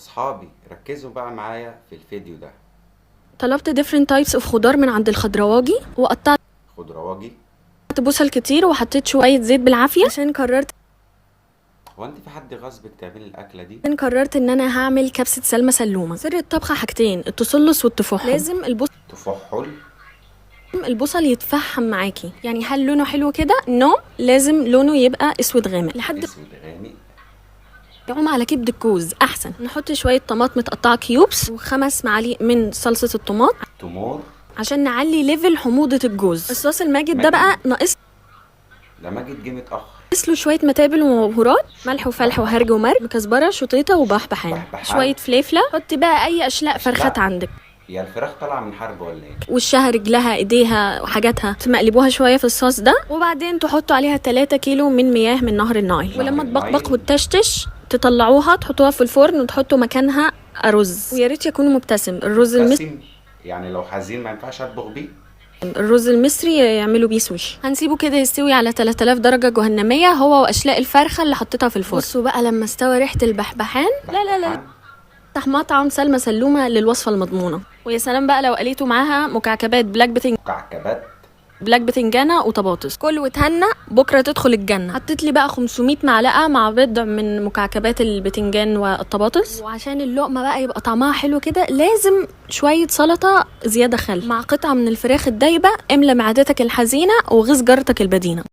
اصحابي ركزوا بقى معايا في الفيديو ده. طلبت different types of خضار من عند الخضرواجي، وقطعت خضرواجي. بصل كتير، وحطيت شوية زيت بالعافية عشان قررت هو انت في حد غصبك تعملي الاكلة دي؟ قررت ان انا هعمل كبسة سلمى سلومه. سر الطبخة حاجتين: التسلس والتفحم. لازم البصل تفحل. البصل يتفحم معاكي. يعني هل لونه حلو كده؟ no، لازم لونه يبقى اسود غامق لحد اسود غامق. يعوم على كبد الكوز احسن. نحط شوية طماطم متقطعه cubes وخمس معالق من صلصه الطماط تمور. عشان نعلي level حموضه الجوز. الصوص الماجد ده ماجد. بقى ناقص ده ماجد جه متاخر. له شوية متابل وبهارات، ملح وفلح وهرج ومرج، كزبره شطيطه وبحبحان، بحبحان. شوية فليفله. حطي بقى اي اشلاء فرخات عندك. يا الفراخ طالعه من حرب ولا ايه؟ وشها، رجلها، ايديها وحاجاتها، تمقلبوها شوية في الصوص ده، وبعدين تحطوا عليها 3 كيلو من مياه من نهر النايل. ولما النايل. تبقبق وتشتش تطلعوها تحطوها في الفرن وتحطوا مكانها رز، ويا ريت يكون مبتسم الرز المصري. مبتسم؟ يعني لو حزين ما ينفعش اطبخ بيه؟ الرز المصري يعملوا بيه سوشي. هنسيبه كده يستوي على 3000 درجة جهنمية هو وأشلاء الفرخة اللي حطيتها في الفرن. بصوا بقى لما استوى ريحة البحبحان. لا لا لا. بحبحان. افتح مطعم سلمى سلومة للوصفة المضمونة. ويا سلام بقى لو قليتوا معاها مكعكبات black بتنج مكعكبات. black بتنجانة وطباطس. كل وتهنى، بكرة تدخل الجنة. حطيت لي بقى 500 معلقة مع بضع من مكعكبات البتنجان والطباطس. وعشان اللقمة بقى يبقى طعمها حلو كده لازم شوية سلطة زيادة خل مع قطعة من الفراخ الدايبة. املى معدتك الحزينة وغيظ جارتك البدينة.